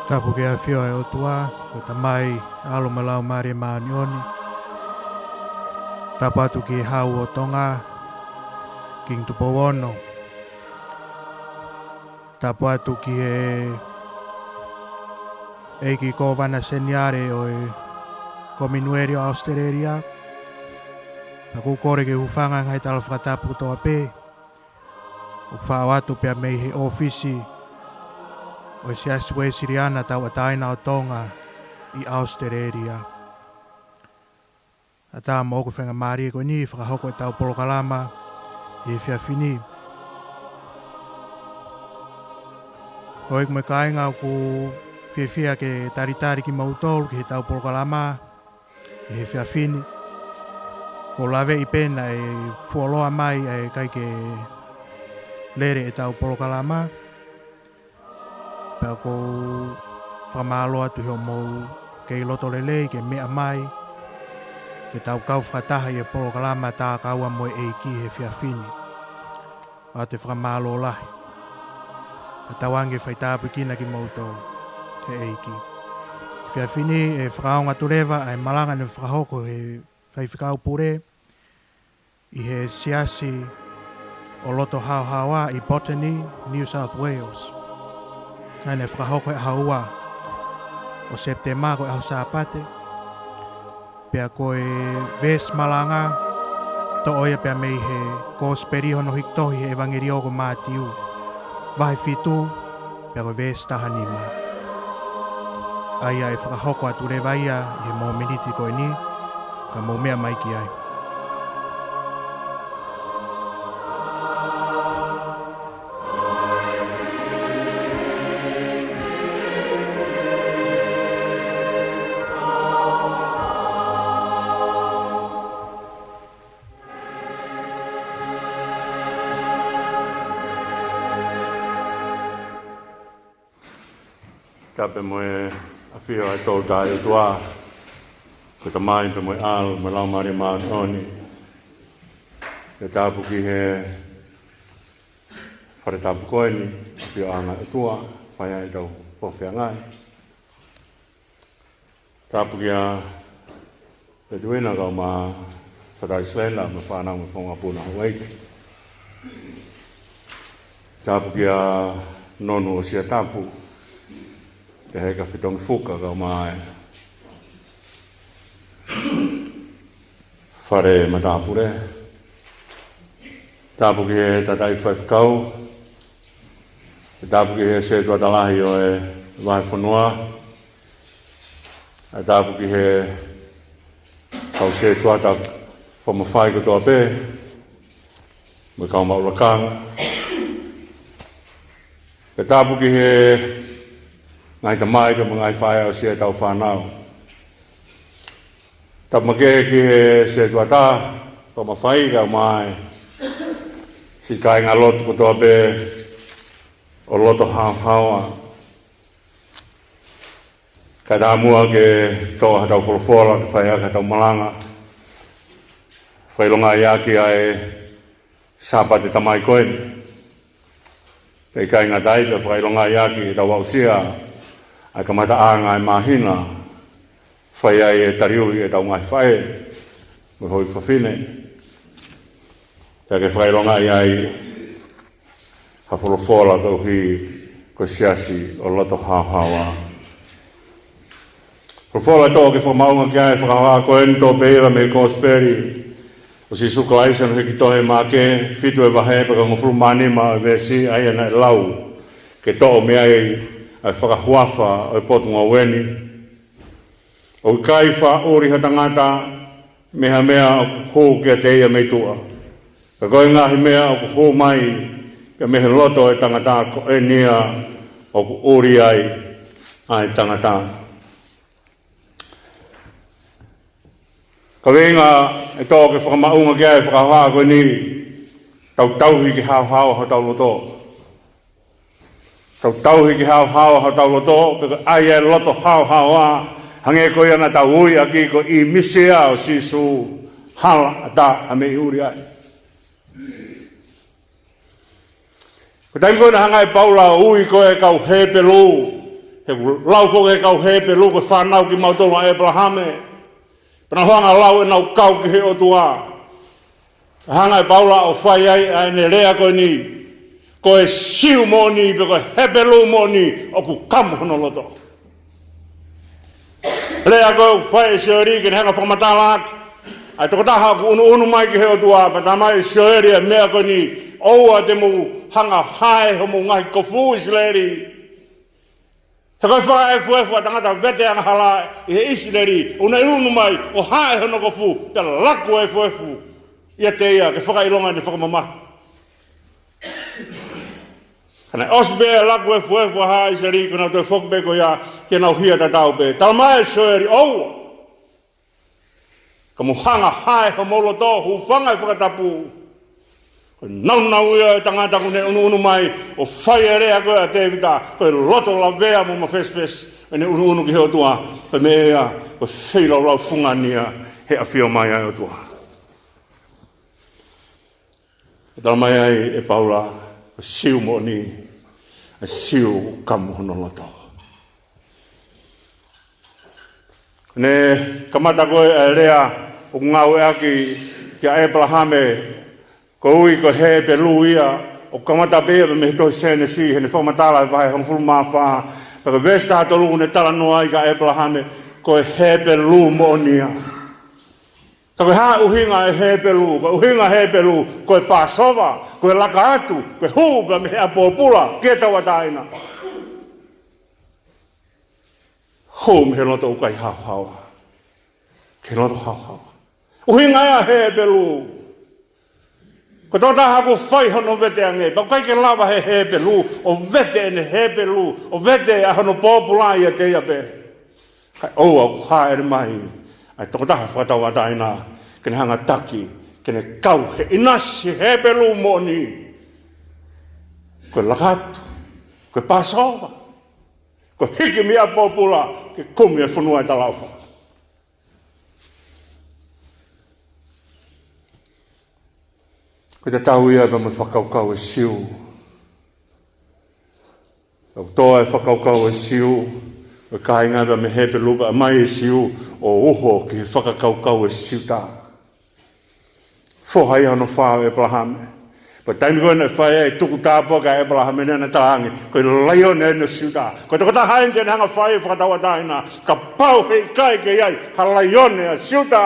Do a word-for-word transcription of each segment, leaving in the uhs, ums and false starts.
Tapu ki he ʻafio ʻa e ʻOtua, ko e Tamai, ʻAlo mo e Laumālie Māʻoniʻoni. Tapu atu ki he Hau ʻo Tonga, Kingi Tupou Ono. Tapu atu ki he ʻEiki Kōvana Seniale ʻo e Kominiueli ʻo ʻAositelēlia. Pea ʻoku ou kole ke u hūfanga he ngaahi tala fakatapu kotoa pē ʻoku faʻo atu pea mei he ʻōfisi ʻo e Siasi Uēsiliana Tauʻatāina ʻo Tonga ʻi ʻAositelēlia. ʻAtā mo hoku faingamālie ko eni fakahoko ʻetau polokalama he efiafi ni. Houʻeiki mo e kāinga, ʻoku ou fiefia ke talitali kimoutolu ki heʻetau polokalama he efiafi ni. ʻOku ou laveʻi pē naʻe fuoloa mai ʻa e ʻikai ke lele ʻetau polokalama. Pea ʻoku ou fakamālō atu he ʻoku mou kei loto lelei ke meʻa mai ke tau kau fakataha ʻi he polokalama Tā Kaua mo e ʻEiki he efiafi ni. ʻOatu e fakamālō lahi. Pea tauange ke faitāpuekina kimoutolu ʻe he ʻEiki. Efiafi ni ʻe fakaongo atu leva ʻa e malanga naʻe fakahoko he Faifekau Pule ʻi he Siasi ʻo Loto Haohaoa ʻi Botany, New South Wales. Naʻe fakahoko he ʻaho ua ʻo Sepitema, ko e ʻaho Sāpate. Pea ko e veesi malanga, toʻo ia pea mei he Kosipeli hono hiki tohi he ʻEvangeliō ko Mātiu, vahe fitu, pea ko e veesi taha nima. ʻA ia ʻe fakahoko atu leva ia ʻi he mōmeniti ko eni, ka mou meʻa mai ki ai. Tapu mo e ʻafio ʻa e Tolu Tahaʻi ʻOtua, ko e Tamai pea mo e ʻAlo mo e Laumālie Māʻoniʻoni. Pea tapu ki he fale tapu ko eni, ʻafioʻanga ʻOtua, fai ai ʻetau feohi. Tapu kia Petuina kae ʻumaʻā Fatai Selena mo e fānau mo e founga puna Hawaiʻi. Tapu kia Nonu ʻo Siatapu, pea mo e Fetongi Fuka kae ʻumaʻā e fale matāpule. Tapu ki he tangataʻeiki faifekau. Tapu ki he setuata lahi ʻo e vahefonua. Tapu ki he kau setuata fakamafai kotoa pē mo e kau maʻu lakanga. Pea tapu ki he ngaahi tamai pea mo e ngaahi faʻē ʻoku aʻusia ʻetau fānau. Tapu makehe ki he setuata fakamafai kae ʻumaʻā e siʻi kāingalotu kotoa pē ʻo Loto Haohaoa. Kae ʻatā muʻa ke toʻo haʻatau folofola ke fai ʻaki haʻatau malanga, fakaʻilongaʻi ʻaki ʻa e Sāpate Tamai ko eni. Pea ʻikai ngata ai, pea fakaʻilongaʻi ʻaki ʻetau aʻusia ʻa e kamataʻanga ʻo e māhina, fai ai e taliui ʻetau ngaahi faʻē mo e houʻeiki fafine. Pea ke fakaʻilongaʻi ai ha folofola koeʻuhi ko e Siasi ʻo Loto Haohaoa. Folofola ʻe toʻo ke fakamaʻunga ki ai e fakahohaʻa ko eni, toʻo pē ia mei he Kosipeli ʻo Sīsū Kalaisi hono hiki tohi ʻe Maʻake, fitu e vahe, pea ko e hongofulu mā nima ʻo e veesi, ʻa ia naʻe lau ke toʻo mei ai ʻa e fakahuafa ʻo e potungāue ni: ʻOku ʻikai faʻa ʻuli ha tangata mei ha meʻa ʻoku hū kiate ia mei tuʻa, ka ko e ngaahi meʻa ʻoku hū mai pē mei he loto ʻo e tangata, ko eni ia ʻoku ʻuli ai ʻa e tangata. Kaveinga ʻe toʻo ke fakamaʻunga ki ai e fakahohaʻa ko eni: Tau tauhi ke haohaoa hotau loto. Tau tauhi ke haohaoa hotau loto, pea ko e ʻai ʻa e loto haohaoa, hangē ko ia naʻa tau ui ʻaki, ko e ʻīmisi ia ʻo Sīsū, hala ʻatā ʻa e meʻi ʻuli ai. Ko e taimi ko ē naʻe hanga ʻe Paula ʻo ui ko ē e kau Hepelū He ʻoku lau foki ʻe he kau Hepelū ko e fānau kimautolu ʻa ʻĒpalahame. Pea nau hanga ʻo lau ʻenau kau ki he ʻOtua. Hanga ʻe Paula ʻo fai ai ʻa ʻene lea ko eni. Ko e Siu moʻoni, pe ko e Hepelū moʻoni, ʻoku kamu hono loto. Lea ko ē ʻoku fai ʻe Sioeli ke ne hanga ʻo fakamatalaʻaki ʻa e tokotaha ʻoku ʻunuʻunu mai ki he ʻOtua, pea talamai ʻe Sioeli ʻa e meʻa ko eni, ʻoua te mou hanga ʻo hae homou ngaahi kofu ʻIsileli. He ko e fakaefuefu ʻa e tangata vete angahala ʻi he ʻIsileli, ʻoku ne ʻunu mai ʻo hae hono kofu, pea laku efuefu ʻiate ia ke fakaʻilonga ʻene fakamamahi. Ka naʻe ʻosi pē ʻa e laku efuefu ʻa haʻa ʻIsileli, kuo nau toe foki pē ko ia ki heʻenau hia tatau pē. Talamai ʻe Sioeli, ʻoua. Ka mou hanga ʻo hae homou loto, hūfanga he fakatapu. Ko e nāunau ia ʻo e tangata ʻoku ne ʻunuʻunu mai ʻo fai e lea ko ē ʻa Tēvita, ko e loto lavea mo mafesifesi, ʻene ʻunuʻunu ki he ʻOtua, ko e meʻa ia, ko e feilaulau fungani ia he ʻafio mai ʻa e ʻOtua. ʻE talamai ai ʻe Paula, ko e Siu moʻoni, ʻa e Siu ʻoku kamu hono loto. Ne kamata ko ē ʻa e lea ʻoku ngāueʻaki kia ʻĒpalahame, koeʻuhi ko e Hepelū ia, ʻoku kamata pē ia mei he tohi Sēnesi, heʻene fakamatala ʻa e vahe hongofulu mā fā, pea ko e veesi taha tolu ʻoku ne talanoa ai kia ʻĒpalahame, ko e Hepelū moʻoni ia. Ka ko e hā e ʻuhinga ʻo e Hepelū, ko e ʻuhinga Hepelū, ko e Pāsova, ko e laka atu, ko e hū pē mei he ʻapi pōpula ki he tauʻatāina. Hū mei he loto ʻoku ʻikai haohaoa. Ki he loto haohaoa. ʻUhinga ia ʻo e Hepelū. Ko e tokotaha ʻoku fai hono vete ange, pea ʻoku ʻikai ke lava ʻe he Hepelū ʻo vete ʻene Hepelū, ʻo vete ʻa hono pōpula ʻiate ia pē. Kae ʻoua ʻoku hāʻele mai ʻa e tokotaha fakatauʻatāina ke ne hanga ʻo taki, ke ne kau he ʻinasi Hepelū moʻoni. Ko e laka atu, ko e Pāsova, ko e hiki mei he ʻapi pōpula ke kumi e fonua ʻo e talaʻofa. Ko e tatau ia pea mo e fakakaukau ʻa e Siu. ʻOku tō ai e fakakaukau ʻa e Siu, ʻo e kāinga pea mei he Hepelū pea ʻomai e Siu ʻo uho ki he fakakaukau ʻa e Siutā. Foha ia hono fā ʻo ʻĒpalahame. Pea taimi ko ē naʻe fai ai e tuku tāpuaki ʻa ʻĒpalahame naʻe talaange, ko e laione ʻeni ʻo Siutā. Ko e tokotaha ʻeni te ne hanga ʻo fai e fakatauʻatāina, kapau heʻikai ke ʻi ai ha laione ʻa Siutā,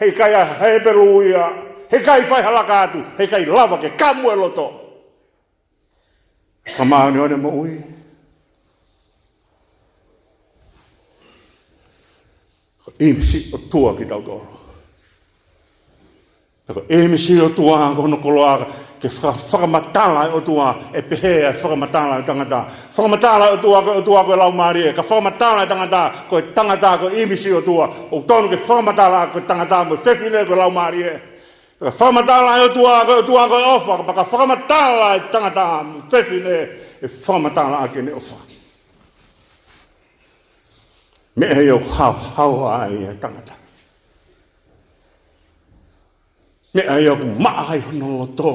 heʻikai ʻi ai ha Hepelū ia, heʻikai fai ha laka atu, heʻikai lava ke kamu e loto. Fakamāʻoniʻoni e moʻui. Ko e ʻīmisi ʻo e ʻOtua kitautolu. Ko e ʻīmisi ʻo e ʻOtua ko hono koloa ke faka-, fakamatala e ʻOtua ʻe pehē ʻa e fakamatala ʻa e tangata. Fakamatala e ʻOtua ko e ʻOtua ko e Laumālie, ka fakamatala e tangata ko e tangata ko e ʻīmisi ʻo e ʻOtua. ʻOku totonu ke fakamatala ko e tangata mo e fefine ko e Laumālie. Ka fakamatala e ʻOtua ko e ʻOtua ko e ʻofa, ka fakamatala e tangata mo e fefine ʻe fakamatala ʻaki ʻene ʻofa. Meʻa ia ʻoku haohaoa ai e tangata. Meʻa ia ʻoku maʻa ai hono loto.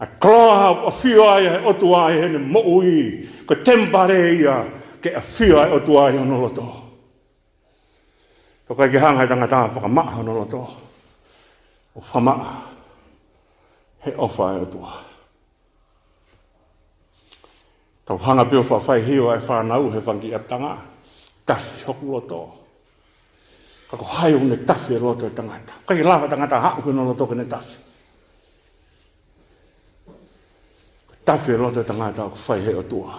ʻA e koloa ʻoku ʻafio ai e ʻOtua ʻi heʻene moʻui, ko e temipale ia ke ʻafio ai e ʻOtua ʻi hono loto. Pea ʻikai ke hanga ʻe he tangata ʻo fakamaʻa hono loto, ʻo fakamaʻa he ʻofa ʻa e ʻOtua. Tau hanga pē ʻo faʻa fai hiva e fānau he fanga kiʻi ʻapitanga, tafi hoku loto. Ka ko hai ʻoku ne tafi e loto e tangata? ʻIkai lava e tangata ʻo haʻu ki hono loto ke ne tafi. Tafi e loto e tangata ʻoku fai he ʻOtua.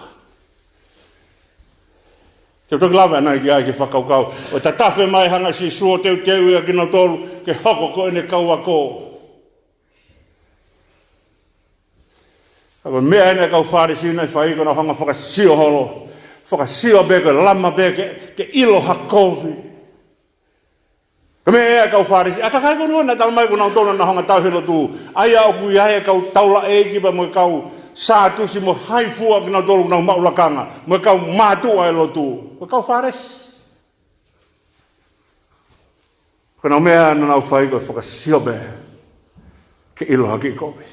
Te u toki lave ʻanai ki ai ke fakakaukau. ʻO tatafe mai hanga ʻe Sīsū ʻo teuteu ia kinautolu ke hoko ko ʻene kau ako. Ka ko e meʻa ʻeni ʻa e kau Fālesi naʻe fai ko ʻenau hanga ʻo fakasio holo. Fakasio pē ko e lama pē ke, ke ʻilo ha kovi. Ko e meʻa ia ʻa e kau Fālesi, ʻa e kakai ko eni naʻe talamai ko kinautolu naʻa nau hanga ʻo tauhi e lotu. ʻA ia ʻoku ʻi ai e kau taulaʻeiki pea mo e kau Sātusi mo hai fua kinautolu naʻa nau maʻu lakanga, mo e kau mātuʻa e lotu. Ko e kau Fālesi. Ko ʻenau meʻa naʻa nau fai ko e fakasio pē ke ʻilo ha kiʻi kovi.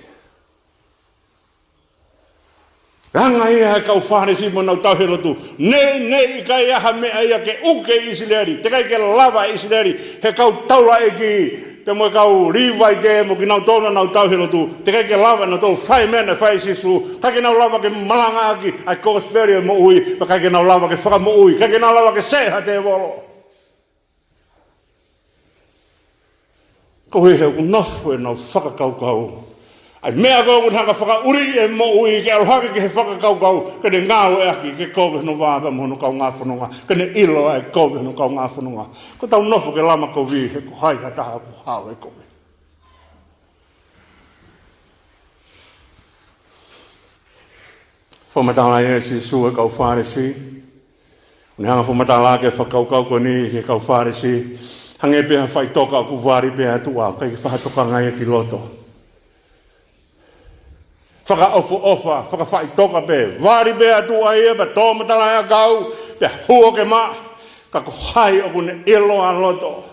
Pea hanga ia he kau Fālesi mo ʻenau tauhi lotu, neʻineʻi ʻikai ha meʻa ia ke uke ʻi ʻIsileli, teʻeki ai ke lava ʻe ʻIsileli, he kau taulaʻeiki, pea mo e kau Līvai mo kinautolu naʻa nau tauhi lotu, teʻeki ai ke lava naʻa nau fai e meʻa naʻe fai ʻe Sīsū, ʻikai ke nau lava ke malangaʻaki ʻa e kosipeli ʻo e moʻui, pea ʻikai ke nau lava ke fakamoʻui, ʻikai ke nau lava ke seʻe ha tēvolo. Koeʻuhi he ʻoku nofo ʻenau fakakaukau. ʻA e meʻa ko ē ʻoku ne hanga ʻo fakaʻuliʻi e moʻui ke ʻalu hake ki he fakakaukau, ke ne ngāueʻaki ke kovi hono vā pea mo hono kaungā fononga, ke ne ʻilo ʻa e kovi hono kaungā fononga. Ko ʻetau nofo ke lama kovi he ko hai ha taha ʻoku hao he kovi. Fakamatala ʻe Sīsū e kau Fālesi. Ne hanga ʻo fakamatala ki he fakakaukau ko eni ki he kau Fālesi. Hangē pē ha faʻitoka ʻoku vali pē ʻa tuʻa, ʻikai ke fai ha tokanga ia ki loto. Fakaʻofoʻofa, fakafaʻitoka pē, vali pē ʻa tuʻa ia, pea tō matala e ʻakau, pea huo ke maʻa, ka ko hai ʻoku ne ʻilo ʻa loto.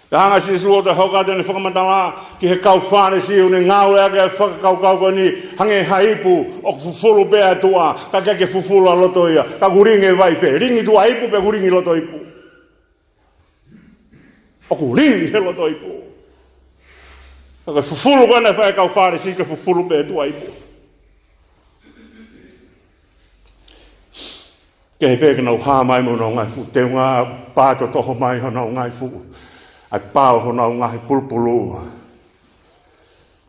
Pea hanga ʻe Sīsū ʻo toe hoko atu ʻene fakamatala ki he kau Fālesi ʻoku ne ngāueʻaki e fakakaukau ko eni, hangē ha ipu ʻoku fufulu pē ʻa tuʻa, ka ʻikai ke fufulu ʻa loto ia, ka ʻoku lingi e vai fē, lingi tuʻa ipu pe ʻoku lingi loto ipu. ʻOku lingi he loto ipu. Ka ko e fufulu ko ē naʻe fai ʻe he kau Fālesi ko e fufulu pē tuʻa ipu. Kehe pē ke nau hā mai mo honau ngaahi fuʻu teunga, pā totoho mai honau ngaahi fuʻu, ʻa e pā ʻo honau ngaahi pulupulu.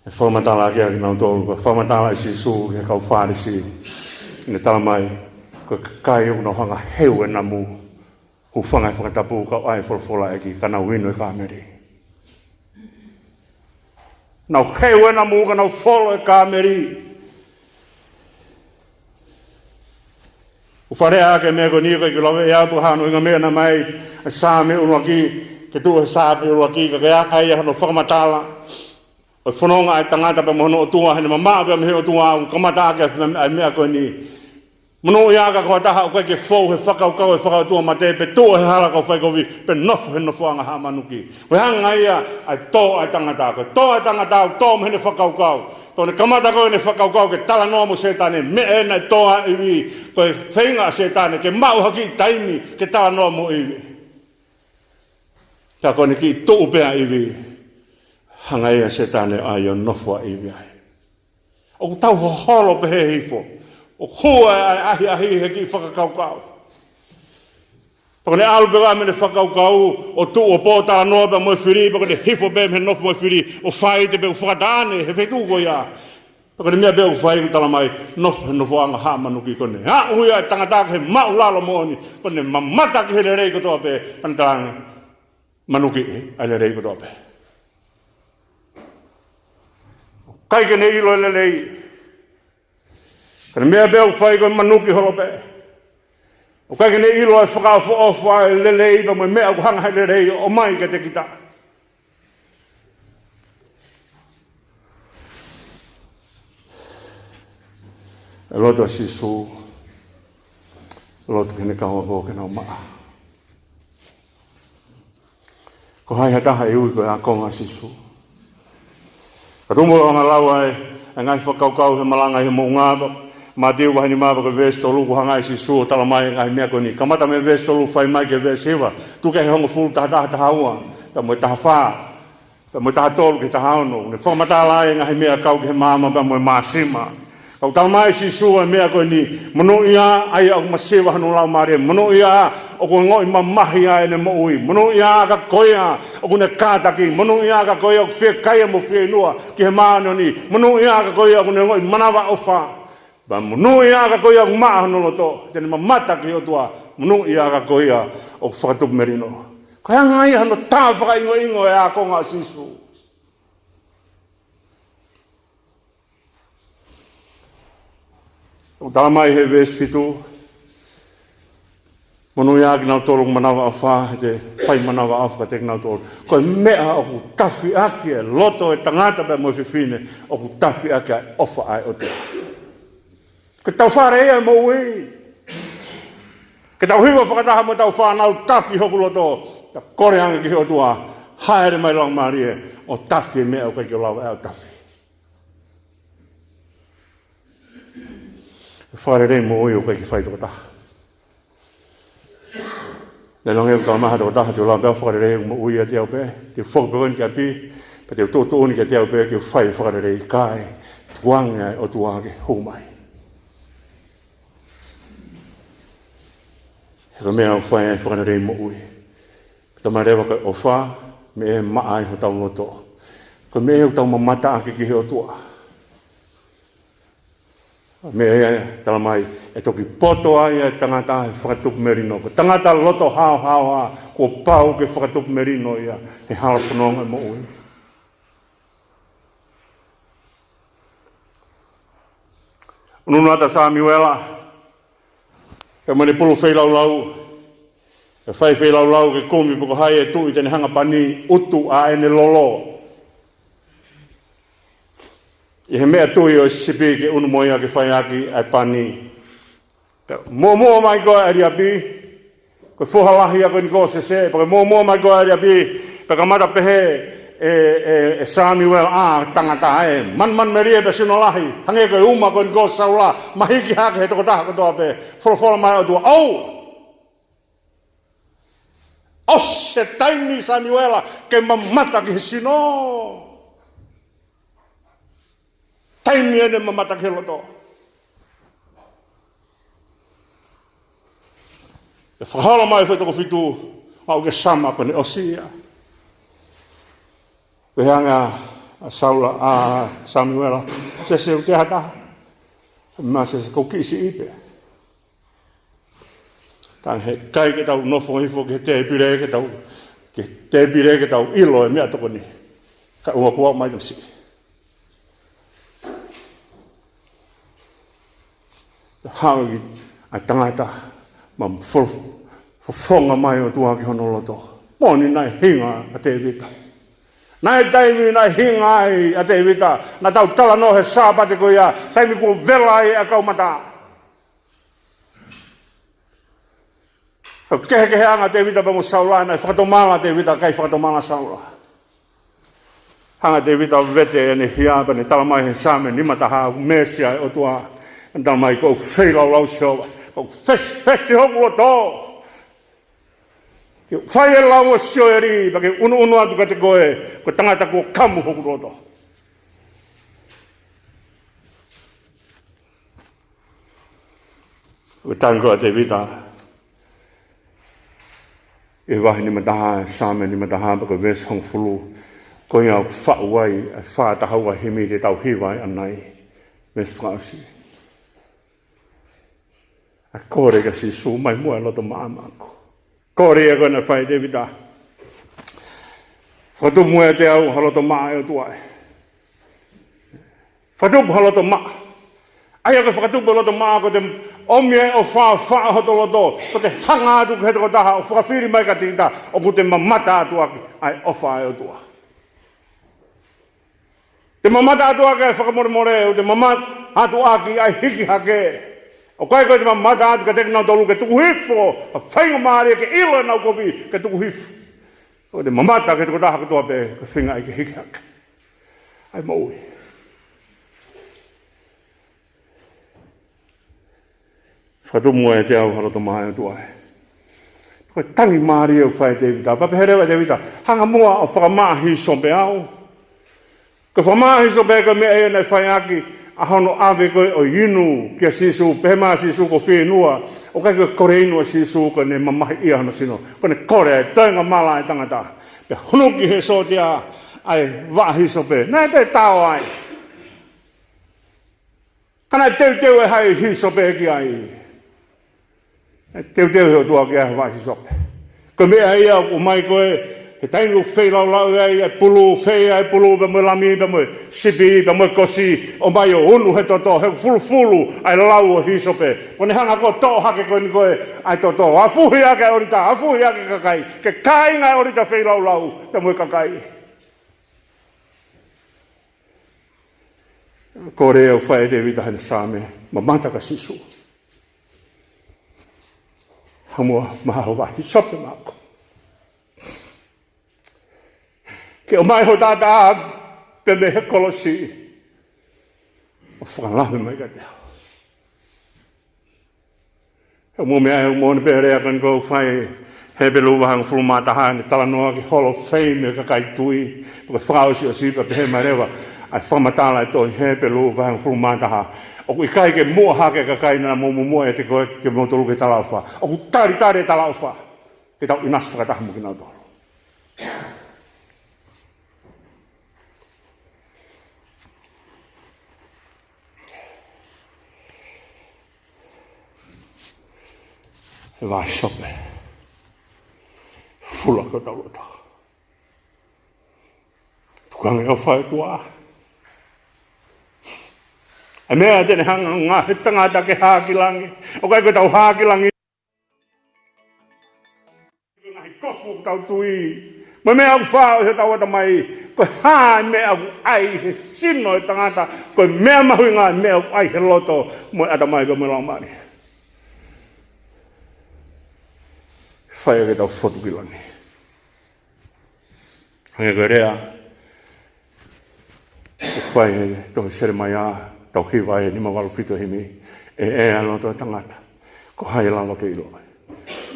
ʻE fakamatala ki ai kinautolu, ko e fakamatala ʻe Sīsū ki he kau Fālesi. Ne tala mai, ko e kakai ʻoku nau hanga ʻo heu e namu, hūfanga he fakatapu, kau ʻai e folofola ʻa e ʻEiki, ka nau inu e kāmeli. Nau heu e namu ka nau folo e kāmeli. ʻOku ou faleʻi ʻa e meʻa ko eni, ʻikai ke u lave ia pe ko e hā hono ʻuhinga, meʻa naʻe ʻomai ʻe he Saame ʻuluaki, ke tuʻu he Saame ʻuluaki, ka ko e ʻa ia hono fakamatala ʻo e fononga ʻa e tangata pea mo hono ʻOtua, heʻene mamaʻo pea mei he ʻOtua, ʻoku kamata ʻaki ʻa e meʻa ko eni. Monūʻia ā ka ko ha taha ʻoku ʻikai ke fou he fakakaukau ʻo e fakaʻotuamate, pe tuʻu he hala kau faikovi, pe nofo he nofoʻanga haʻa manuki. Ko e anga ia ʻa e tō ʻa e tangata. Ko e tō ʻa e tangata ʻoku tō mei heʻene fakakaukau. Ko ʻene kamata ko ē ʻene fakakaukau ke talanoa mo Sētane, meʻa ē naʻe tō ai ʻa ʻIvi, ko e feinga ʻa Sētane ke maʻu ha kiʻi taimi ke talanoa mo ʻIvi. Ka ko ʻene kiʻi tuʻu pē ʻa ʻIvi, hanga ia ʻe Sētane ʻo ʻai ʻo nofo ʻa ʻIvi ai. ʻOku tau hoholo pē hifo. ʻOku hū ʻa e ʻahiʻahi he kiʻi fakakaukau. Pea ko ʻene ʻalu pē ʻa ʻIvi mei heʻene fakakaukau, ʻo tuʻu ʻo pōtalanoa pē mo e fili, pea ko ʻene hifo pē mei he nofo mo e fili, ʻo faite pē ʻo fakataʻane he feituʻu ko ia. Pea ko ʻene meʻa pē ʻoku fai ʻoku tala mai, nofo he nofoʻanga haʻa manuki. Ko ʻene aʻu ia ʻa e tangata ki he māʻulalo moʻoni, ko ʻene mamata ki he lelei kotoa pē, pea ne talaange, manuki ʻa e lelei kotoa pē. ʻIkai ke ne ʻilo e lelei. Ko ʻene meʻa pē ʻoku fai ko e manuki holo pē. ʻIkai ke ne ʻilo e fakaʻofoʻofa e lelei pea mo e meʻa ʻoku hanga ʻe he lelei ʻo ʻomai kiate kita. ʻE loto ʻa Sīsū, loto ki heʻene kau ako ke nau maʻa. Ko hai ha taha ʻe ui ko e ākonga ʻa Sīsū? Ka tumu ʻo hanga lau ai ʻa e ngaahi fakakaukau he malanga ʻi he moʻunga, Mātiu vahe nima pea ko e veesi tolu, ʻoku hanga ʻe Sīsū ʻo tala mai e ngaahi meʻa ko eni. Kamata mei he veesi tolu, fai mai ki he veesi hiva, tuku ke hongofulu, taha taha, taha ua, pea mo e taha fā, pea mo e taha tolu ki he taha ono. Ne fakamatala ai e ngaahi meʻa kau ki he maama pea mo e māsima. Ka ʻoku tala mai ʻe Sīsū e meʻa ko eni, monūʻia ʻa ia ʻoku masiva hono laumālie, monūʻia ʻoku ongoʻi mamahi ʻa ʻene moʻui, monūʻia ā ka ko ia ʻoku ne kātaki, monūʻia ā ka ko ia ʻoku fiekaia mo fieinua ki he māʻoniʻoni, monūʻia ā ka ko ia ʻoku ne ongoʻi manavaʻofa, pea monūʻia ā ka ko ia ʻoku maʻa hono loto, te ne mamata ki he ʻOtua, monūʻia ā ka ko ia ʻoku fakatupu melino. Ko e anga ia hono tā fakaʻingoʻingo e ākonga ʻo Sīsū. ʻOku tala mai he veesi fitu, monūʻia ā kinautolu ʻoku manavaʻofa, he te fai manavaʻofa kiate kinautolu. Ko e meʻa ʻoku tafiʻaki e loto e tangata pea mo e fefine, ʻoku tafiʻaki ʻa e ʻofa ʻa e ʻOtua. Ko ʻetau fale ia ʻo e moʻui. Ke tau hiva fakataha mo ʻetau fānau, tafi hoku loto, ta kole ange ki he ʻOtua, hāʻele mai Laumālie ʻo tafi e meʻa ʻoku ʻikai ke u lava ʻe au ʻo tafi. Fakalelei moʻui ʻoku ʻikai ke fai tokotaha. Neongo ʻeku talamai ha tokotaha te u lava pē ʻo fakalelei ʻeku moʻui ʻiate au pē, te u foki pē ko eni ki ʻapi, pea te u tuʻutuʻuni kiate au pē ke u fai e fakalelei, ʻikai, tuku ange ʻa e ʻOtua ke hū mai. He ko e meʻa ʻoku fai ai e fakalelei moʻui, pea talamai leva ko e ʻofa, meʻa ʻe maʻa ai hotau loto. Ko e meʻa ʻoku tau mamata ʻaki ki he ʻOtua. Meʻa ia, talamai, ʻe toki poto ai ʻa e tangata he fakatupu melino. Ko e tangata loto haohaoa, kuo pau ke fakatupu melino ia he hala fononga ʻo e moʻui. ʻUnuʻunu atu ʻa Samiuela, pea mo ʻene pulu feilaulau, ʻo fai feilaulau ke kumi pe ko hai e tuʻi te ne hanga pani ʻutu ʻa ʻene lolo ʻi he meʻatui ʻo e sipi ke ʻunu mo ia ke fai ʻaki ʻa e pani. Pea muʻomuʻa mai ko ē ʻa ʻEliapi, ko e foha lahi ia ko eni ko Sese, pea ke muʻomuʻa mai ko ē ʻa ʻEliapi, pea kamata pehē ʻe, ʻe, ʻe Samiuela, ʻa, tangata ē, manumanumelie pea sino lahi, hangē ko e uma ko eni ko Saula, mahiki hake he tokotaha kotoa pē, folofola mai ʻOtua, ʻou! ʻOsi e taimi Samiuela ke mamata ki he sino. Taimi eni mamata ki he loto. ʻE fakaholo mai foʻi toko fitu, ʻa ʻoku ke sama ko eni ʻosi ia. Pehē ange ʻa Saula, ʻa Samiuela, Sese ʻoku te hata. Ma Sese ko kiʻi siʻi pē. Tangata he ʻikai ke tau nofo hifo ki he tēpile ke tau, ki he tēpile ke tau ʻilo e meʻatokoni. Ka ʻoku ʻomai tau siʻi. Haʻu ʻa e tangata, ma fo-, fofonga mai ʻOtua ki hono loto. Moʻoni naʻe hinga ʻa Tēvita. Naʻe taimi naʻe hinga ai ʻa Tēvita. Naʻa tau talanoa he Sāpate ko ia, taimi kuo vela ai ʻa e kau mata. Ko e kehekeheʻanga ʻa Tēvita pea mo Saula, naʻe fakatomala ʻa Tēvita, ʻikai fakatomala ʻa Saula. Hanga ʻe Tēvita ʻo vete ʻene hia pea ne talamai he Saame nimataha, meesi ʻa e ʻOtua. Talamai ko e feilaulau Sihova, ko e fes-, fesi hoku loto. Ke fai e lau ʻo Sioeli, pea ke ʻunuʻunu atu kiate koe, ko e tangata kuo kamu hoku loto. Ko e tangi ko ē ʻa Tēvita ʻi he vahe nimataha, Saame nimataha, pea ko e veesi hongofulu, ko ia ʻoku faʻu ai ʻa e fā taha ua himi te tau hiva ai ʻanai. Veesi fakaʻosi. ʻA e kole kia Sīsū, mai muʻa e loto maʻa maʻaku. Kole ia ko ē naʻe fai ʻe Tēvita. Fakatupu muʻa ʻiate au ha loto maʻa ʻe ʻOtua ē. Fakatupu ha loto maʻa. ʻA ia ko e fakatupu e loto maʻa ko ʻete ʻomi e ʻofa ʻo faʻo hoto loto, ko ʻete hanga atu ki he tokotaha ʻo fakafili mai kiate kita, ʻoku te mamata atu ʻaki ʻa e ʻofa ʻa e ʻOtua. Te mamata atu ʻaki ʻa e fakamolemole, ʻoku te mamata atu ʻaki ʻa e hiki hake. ʻOku ʻikai ko ʻete mamata atu kiate kinautolu ke tuku hifo, ʻa e faingamālie ke ʻilo ʻenau kovi, ke tuku hifo. ʻOku te mamata ki he tokotaha kotoa pē, ko e feinga ai ke hiki hake ʻa e moʻui. Fakatupu muʻa ʻiate au ha loto maʻa ʻe ʻOtua ē. Ko e tangi mālie ʻoku fai ʻe Tēvita. Pea pehē leva ʻe Tēvita, hanga muʻa ʻo fakamaʻa hīsope au. Ko e fakamaʻa hīsope ko e meʻa ia naʻe fai ʻaki ʻa hono ʻave ko ē ʻo inu kia Sīsū, pehē mai ʻa Sīsū kuo fieinua, ʻoku ʻikai ko e kole inu ʻa Sīsū ko ʻene mamahiʻia hono sino, ko ʻene kole ʻa e toenga mala ʻa e tangata. Pea hunuki ʻe he sōtia ʻa e vaʻa hīsope. Naʻe toe tao ai. Ka naʻe teuteu ʻe hai hīsope ki ai? Naʻe teuteu ʻe he ʻOtua ki ai ha vaʻa hīsope. Ko e meʻa ia ʻoku ʻomai ko ē, he taimi ʻoku feilaulau ai ʻa e pulu, fei ʻa e pulu, pea mo e lami, pea mo e sipi, pea mo e kosi, ʻomai ʻo unu he toto, he ʻoku fulufulu ʻa e lau ʻo e hīsope. Ko ʻene hanga ko ē ʻo toʻo hake ko eni ko ē ʻa e toto. ʻAfuhi ʻaki ʻa e ʻōlita, ʻafuhi ʻaki e kakai, ke kāinga ʻa e ʻōlita feilaulau, pea mo e kakai. Kole ʻoku fai ʻe Tēvita heʻene Saame, mamata kia Sīsū. Hanga muʻa ʻo maʻa ha vaʻa hīsope maʻaku. Ke ʻomai ho taʻataʻa pē mei he kolosi ʻo fakalave mai kiate au. He mo mea he mo ne pehē lea ko eni ʻoku fai he Hepelū vahe hongofulu mā taha, ne talanoa ki he Hall of Fame ʻo e kakai tui, pe ko e fakaʻosiʻosi pea pehē mai leva ʻa e fakamatala ʻa e tohi Hepelū vahe hongofulu mā taha: ʻOku ʻikai ke muʻa hake e kakai naʻa mou muʻomuʻa ʻiate koe, kimoutolu ki he talaʻofa. ʻOku talitali e talaʻofa ke tau ʻinasi fakataha mo kinautolu. ʻE vāsope, fula ko tau loto. Tukuange ʻofa ʻa e ʻOtua. ʻA e meʻa te ne hanga ʻo ngaohi e tangata ke hā ki langi. ʻOku ʻikai ko ʻetau hā ki langi ko e ngaahi kofu ʻoku tau tui, mo e meʻa ʻoku fā ʻi hotau ʻatamai. Ko e hā e meʻa ʻoku ʻai he sino ʻo e tangata? Ko e meʻa mahuʻinga e meʻa ʻoku ʻai he loto mo e ʻatamai pea mo e laumālie. Fai ke tau fotu ki langi. Hangē ko e lea ʻoku fai he tohi Selemaia, tau hiva he nima valu fitu e himi: ʻE ʻea e loto ʻo e tangata, ko hai ʻe lava ke ʻiloʻi?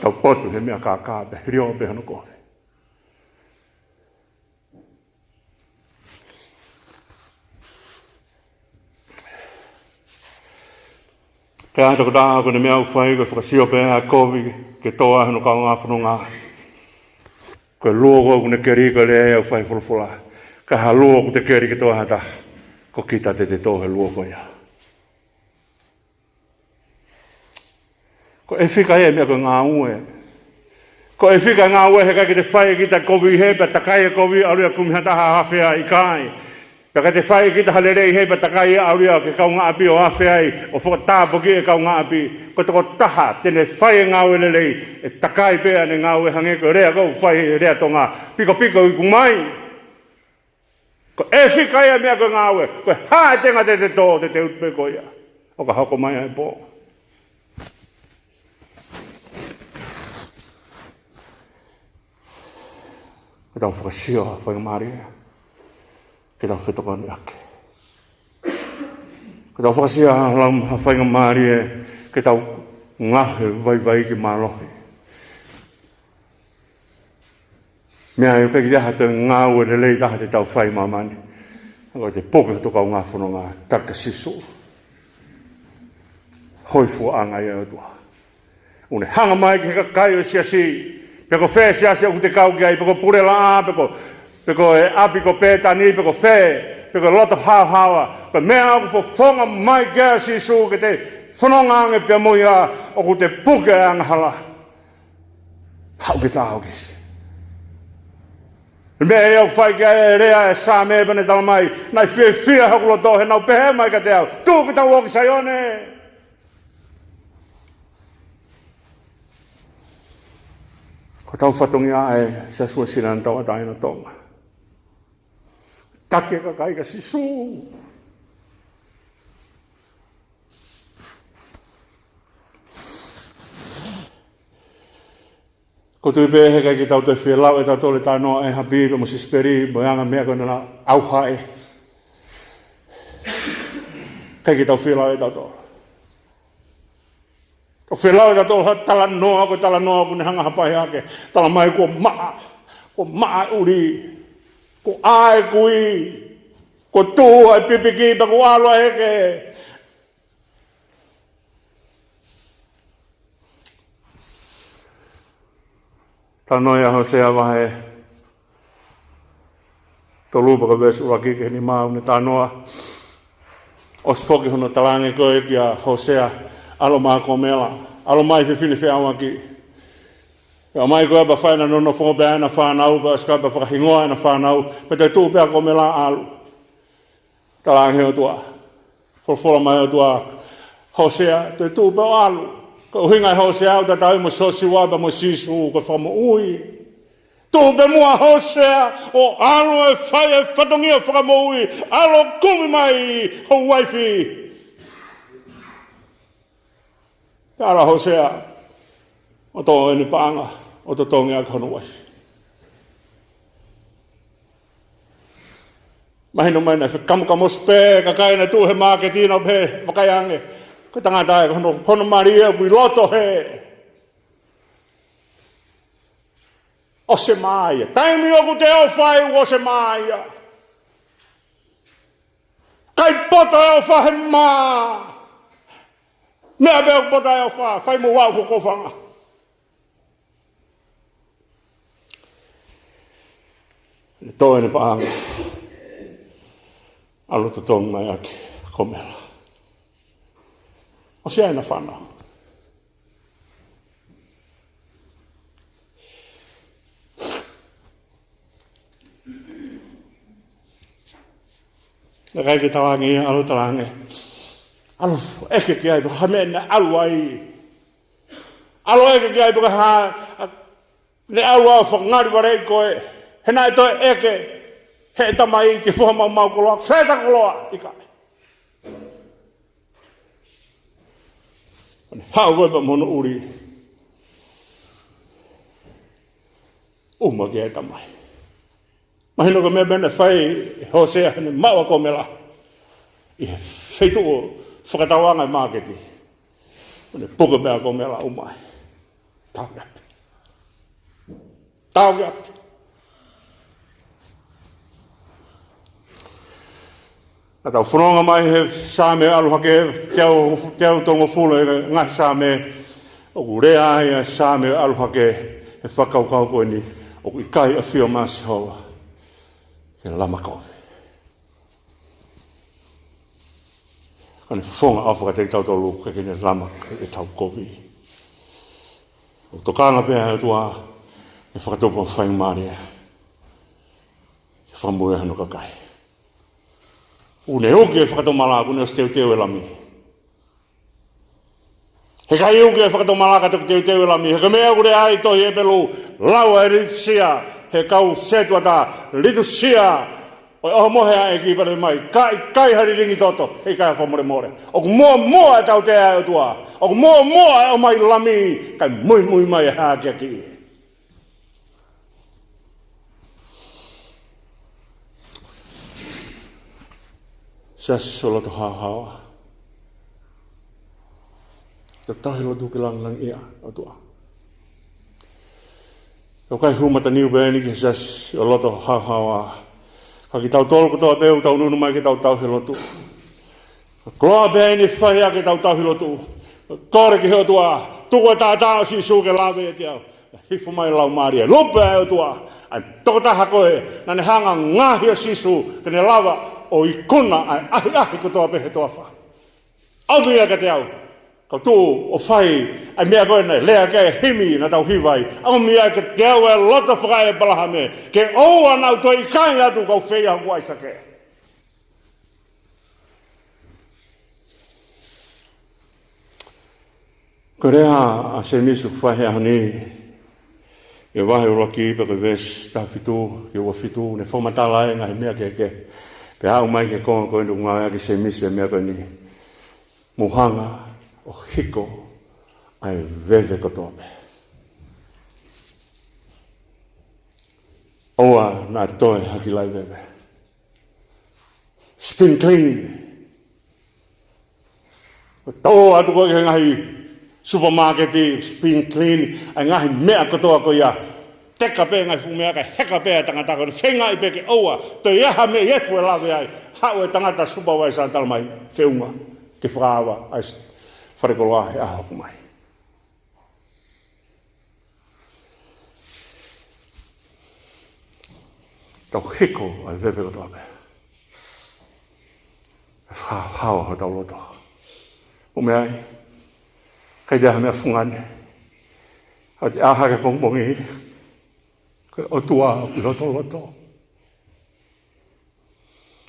Tau potu he meʻa kākā pea hilio pē hono kovi. Kae ʻatā ko e taha ko ʻene meʻa ʻoku fai ko e fakasio pē ʻa e kovi ke tō ai hono kaungā fononga. Ko e luo ko ē ʻoku ne keli, ko e lea ia ʻoku fai he folofola: Ka ha luo ʻoku te keli ke tō ai ha taha, ko kita te te tō he luo ko ia. Ko e fika ia e meʻa ko e ngāue. Ko e fika e ngāue he ʻikai ke te fai ʻe kita e kovi hē pea takai e kovi ʻalu ia ʻo kumi ha taha ʻo afe ai, ʻikai. Pea ʻikai te fai ʻe kita ha lelei hē pea takai ia ʻalu ia ki he kaungāʻapi ʻo afe ai, ʻo fakatāpuakiʻi e kaungāʻapi. Ko e tokotaha te ne fai e ngāue lelei, ʻe takai pē ʻene ngāue, hangē ko e lea ko ē ʻoku fai he lea Tonga: Pikopiko iku mai. Ko e fika ia e meʻa ko e ngāue. Ko e hā e tenga te te tō, te te utu pē ko ia ʻo ka hoko mai ʻa e pō. Ke tau fakasio ha faingamālie ke tau fetokoniʻaki. Ke tau fakasio ha lau, ha faingamālie ke tau ngaohi e vaivai ke mālohi. Meʻa ia ʻoku ʻikai ke ʻi ai ha toe ngāue lelei taha te tau fai ʻi māmani, ka ko e te puke hotau kaungā fononga, tali kia Sīsū. Hōifuaʻanga ia ʻo e ʻOtua. ʻOku ne hanga mai ki he kakai ʻo e siasi, pe ko fē siasi ʻoku te kau ki ai, pe ko Pulelaʻā, pe ko, pe ko e ʻapi ko Pētani, pe ko fē, pe ko e loto haohaoa. Ko e meʻa ʻoku fofonga mai ki ai ʻa Sīsū ke te fononga ange pea mo ia, ʻoku te puke e angahala. Haʻu ke ta ʻalu ki he siasi. Meʻa ia ʻoku fai ki ai e lea e Saame pea ne talamai: Naʻe fiefia hoku loto he naʻa nau pehē mai kiate au: Tuʻu ke tau ō ki Saione. Ko hotau fatongia ʻa e Siasi Uēsiliana Tauʻatāina ʻo Tonga. Taki e kakai kia Sīsū. ʻOku ou tui pē he ʻikai ke tau toe fie lau ʻe tautolu e talanoa ʻa ʻĒhapi pea mo Sisipeli mo e anga e meʻa ko ē naʻa nau ʻauha ai. ʻIkai ke tau fie lau ʻe tautolu. Tau fie lau ʻe tautolu ha talanoa, ko e talanoa ʻoku ne hanga ʻo hapai hake, talamai kuo maʻa, kuo maʻa e ʻuli, kuo ʻā e kui, kuo tuʻu ʻa e pipiki pea kuo ʻalu ʻa e heke. Talanoa ia ʻa Hōsea vahe tolu pea ko e veesi ʻuluaki ki he nima, ʻoku ne talanoa. ʻOsi foki hono talaange ko ē kia Hōsea, ʻalu ʻo maʻa ʻa Komela, ʻalu ʻo maʻa e fefine feʻauaki. Pea ʻomai ko ē pea fai ʻena nonofo pea ʻi ai ʻena fānau, pea ʻosi ko ē pea fakahingoa ʻena fānau, pea toe tuʻu pē ʻa Komela ʻo ʻalu. Talaange ʻe he ʻOtua, folofola mai e ʻOtua: Hōsea, toe tuʻu pē ʻo ʻalu. Ko e ʻuhinga ʻo Hōsea ʻoku tatau ia mo Siosiua pea mo Sīsū, ko e Fakamoʻui. Tuʻu pē muʻa Hōsea ʻo ʻalu ʻo fai e fatongia fakamoʻui, ʻalu ʻo kumi mai ho uaifi. Pea ʻalu ʻa Hōsea ʻo toʻo ʻene paʻanga ʻo totongi ʻaki hono uaifi. Mahino mai naʻe fekamo-, kamosi pē e kakai naʻe tuʻu he māketi, naʻa nau pehē, vakai ange, Ko e tangata ē, ko hono, ko hono mali ē ʻoku ʻi loto hē. ʻOsi e mā ia. Taimi ʻoku te ʻofa ai, ʻoku ʻosi e mā ia. ʻIkai poto e ʻofa he mā. Meʻa pē ʻoku poto ai e ʻofa, fai mo au ko e kofanga. Ne toe ne paʻanga. ʻAlu totongi mai ʻaki ʻa Komela. ʻOsi ʻena fānau. Naʻe ʻikai ke talaange, ʻalu talaange. ʻAlu ʻeke ki ai, pe ko e hā e meʻa naʻe ʻalu ai. ʻAlu ʻeke ki ai pe ko e hā, ʻa, ne ʻalu ʻo fakangalivaleʻi koe, he naʻe toe ʻeke, he tamai ke fuha maumau koloa, feta koloa, ʻikai. Ko ʻene haʻu ko ē pea mo hono ʻuli. ʻUma ki ai e tamai. Mahino ko e meʻa pē naʻe fai ʻe Hōsea heʻene maʻu ʻa Komela ʻi he feituʻu fakatauʻanga e māketi. Ko ʻene puke pē ʻa Komela ʻo ʻuma ai. Tau ki ʻapi. Tau ki ʻapi. Naʻa tau fononga mai he Saame ʻalu hake, teau, teau tolungofulu e ngaahi Saame, ʻoku lea ai ʻa e Saame ʻalu hake he fakakaukau ko eni, ʻoku ʻikai ʻafio mai ʻa Sihova ke lama kovi. Ka ne fofonga ʻofa kiate kitautolu ke ke ne lama ʻetau kovi. ʻOku tokanga pē ʻa e ʻOtua ke fakatupu ʻa e faingamālie ke fakamoʻui hono kakai. ʻOku ne uki e fakatomala, ʻoku ne ʻosi teuteu e lami. He ʻikai uki e fakatomala ka toki teuteu e lami. He ko e meʻa ʻoku lea ai e tohi Hepelū, lau e litusia, he kau setuata, litusia ʻo e ʻohomohe ʻa e ʻEiki, pehē mai, ka ʻikai ha lilingi toto, he ʻikai ha fakamolemole. ʻOku muʻomuʻa e tautea ʻa e ʻOtua. ʻOku muʻomuʻa e ʻomai lami, kae muimui mai e hākeakiʻi. Siasi ʻo e loto haohaoa. Tau tauhi lotu ke langilangiʻia ʻa e ʻOtua. ʻOku ʻikai hū mataniu pē eni ki he siasi ʻo e loto haohaoa. Ka kitautolu kotoa pē ʻoku tau ʻunu mai ke tau tauhi lotu. Ko e koloa pē eni ʻe fai ʻaki ʻetau tauhi lotu. Kole ki he ʻOtua, tuku e taʻataʻa ʻo Sīsū ke lave ʻiate au. Hifo mai e Laumālie, lupe ʻa e ʻOtua, ʻa e tokotaha ko ē naʻa ne hanga ʻo ngaohi ʻa Sīsū ke ne lava ʻo ikuna ʻa e ʻahiʻahi kotoa pē he toafa. ʻOmi ia kiate au, kau tuʻu ʻo fai ʻa e meʻa ko ē naʻe lea ki ai e himi naʻa tau hiva ai. ʻOmi ia kiate au e loto faka-ʻĒpalahame, ke ʻoua naʻa ku toe ʻikai atu kau feia hoku ʻAisake. Ko e lea ʻa Sēmisi ʻoku fai he ʻaho ni, ʻi he vahe ʻuluaki pea ko e veesi taha fitu ki he ua fitu, ne fakamatala ai e ngaahi meʻa kehekehe. Pea aʻu mai ki he konga ko eni ʻoku ngāueʻaki ʻe Sēmisi e meʻa ko eni. Mou hanga ʻo hiko ʻa e veve kotoa pē. ʻOua naʻa toe ha kilaʻi veve. Spin clean. Tō atu koe ki he ngaahi supamāketi, spin clean ʻa e ngaahi meʻa kotoa ko ia. Teka pē ngaahi fuʻu meʻa kae heka pē ʻa e tangata ko ē, feingaʻi pē ke ʻoua toe ʻi ai ha meʻa ʻi he efu ʻe lave ai. Haʻu e tangata supervisor ʻo tala mai, feʻunga ke fakaava ʻa e falekoloa he ʻaho ʻoku ʻomai. Tau hiko ʻa e veve kotoa pē. Haohaoa hotau loto. ʻOmai, ʻikai toe ʻi ai ha meʻa fungani. ʻOua te ʻā hake pongipongi, ko e ʻOtua ʻoku ʻi hoto loto.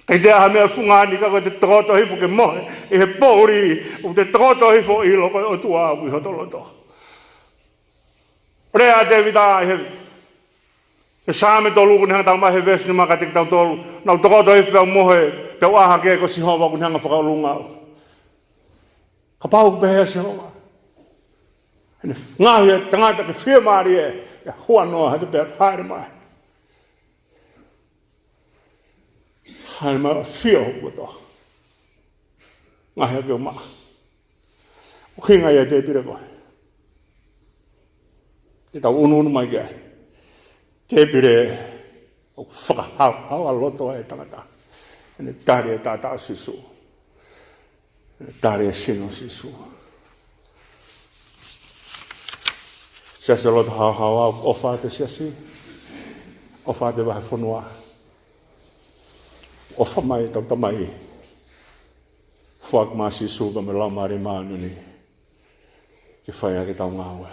ʻIkai toe ʻi ai ha meʻa fungani ka ko ʻete tokoto hifo ke mohe ʻi he poʻuli, ʻoku te tokoto hifo ʻo ʻilo ko e ʻOtua ʻoku ʻi hoto loto. Lea ʻa Tēvita ʻi he, he Saame tolu, ʻoku ne hanga ʻo tala mai he veesi nima kiate kitautolu, naʻa ku tokoto hifo pea u mohe, pea u ʻā hake, ko Sihova ʻoku ne hanga ʻo fakaʻolunga au. Kapau ʻoku pehē ʻa Sihova, heʻene ngaohi e tangata ke fiemālie, ʻe huanoa hake pea hāʻele mai. Hāʻele mai ʻo ʻafio hoku loto. Ngaohi ʻaki ʻo maʻa. ʻUhinga ia e tēpile ko ē. Te tau ʻunuʻunu mai ki ai. Tēpile ʻoku fakahaohaoa loto ai e tangata. ʻEne tali e taʻataʻa ʻo Sīsū. ʻEne tali e sino ʻo Sīsū. Siasi loto haohaoa, ʻofa atu e siasi. ʻOfa atu e vahefonua. ʻOfa mai ʻetau Tamai. Foaki mai ʻa Sīsū pea mo e Laumālie Māʻoniʻoni ke fai ʻaki ʻetau ngāue.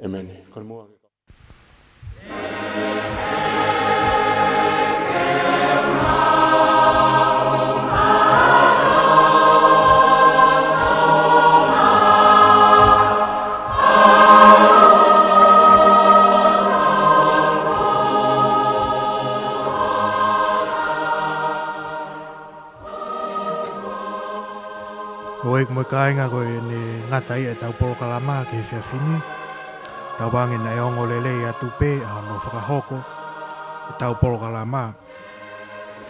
ʻEmeni. Ko e muʻa ke Houʻeiki mo e kāinga, ko ʻene ngata ia ʻetau polokalama ki he efiafi ni. Tauange naʻe ongo lelei atu pē ʻa hono fakahoko ʻetau polokalama.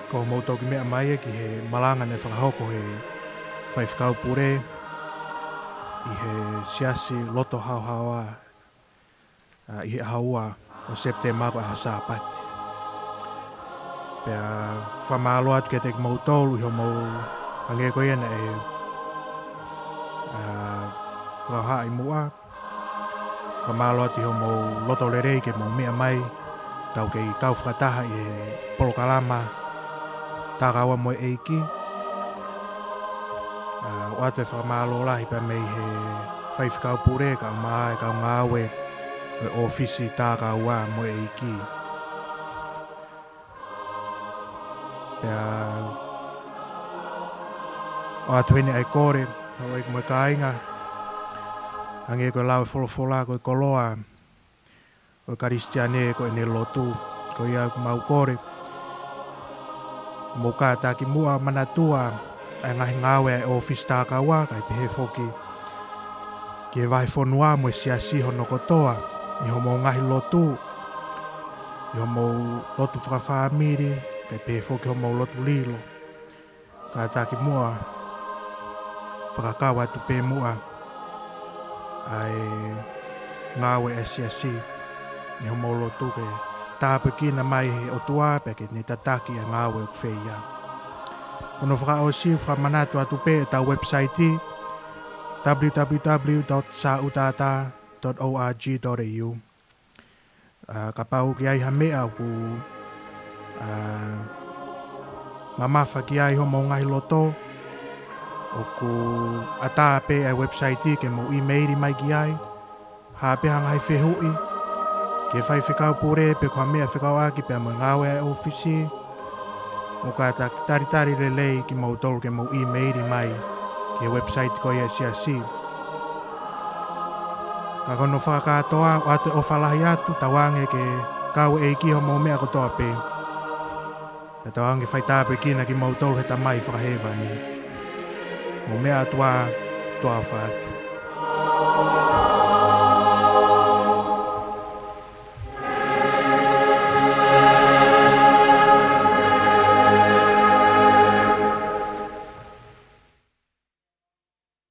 Ko hoʻomou toki meʻa mai ia ki he malanga naʻe fakahoko ʻe he faifekau pule ʻi he siasi loto haohaoa, ʻa, ʻi he ʻaho ua ʻo Sepitema, ko e ʻaho Sāpate. Pea fakamālō atu kiate kimoutolu ʻi hoʻomou, hangē ko ia naʻe, ʻa, fakahā ʻi muʻa. Fakamālō atu ʻi hoʻomou loto lelei ke mou meʻa mai, tau kei kau fakataha ʻi he polokalama Tākaua mo e ʻEiki. ʻA, ʻoatu e fakamālō lahi pea mei he faifekau pule kae ʻumaʻā e kau ngāue ʻo e ʻōfisi Tākaua mo e ʻEiki. Pea ʻoatu heni ʻa e kole, houʻeiki mo e kāinga, hangē ko e lau e folofola, ko e koloa ʻo e Kalisitiane ko ʻene lotu. Ko ia ʻoku mau kole, mou kātaki muʻa manatua ʻa e ngaahi ngāue ʻa e ʻōfisi Tākaua, kae pehē foki ki he vahefonua mo e siasi hono kotoa, ʻi hoʻomou ngaahi lotu, ʻi hoʻomou lotu fakafāmili, kae pehē foki hoʻomou lotu lilo. Kātaki muʻa, fakakau atu pē muʻa ʻa e ngāue ʻa e siasi ʻi hoʻomou lotu, ke tāpuekina mai ʻe he ʻOtua pea ke ne tataki ʻa e ngāue ʻoku fai ia. Ko hono fakaʻosi, fakamanatu atu pē ʻetau website, w w w dot sautata dot o r g dot a u. ʻA, kapau ʻoku ʻi ai ha meʻa ʻoku, ʻa, mamafa ki ai hoʻomou ngaahi loto, ʻoku ʻatā pē ʻa e website ke mou ʻīmeili mai ki ai. Hā pē ha ngaahi fehuʻi ki he faifekau pule pe ko ha meʻa fekauʻaki pea mo e ngāue ʻa e ʻōfisi, mou kātaki talitali lelei kimoutolu ke mou ʻīmeili mai ki he website ko ia ʻa e siasi. Ka ko hono fakakātoa, ʻoatu e ʻofa lahi atu, tauange ke kau e ʻEiki ʻi hoʻomou meʻa kotoa pē. Pea tauange ke fai tāpuekina kimoutolu ʻe he Tamai Fakahēvani. Mou meʻa atu ā, tuʻa ʻofa atu.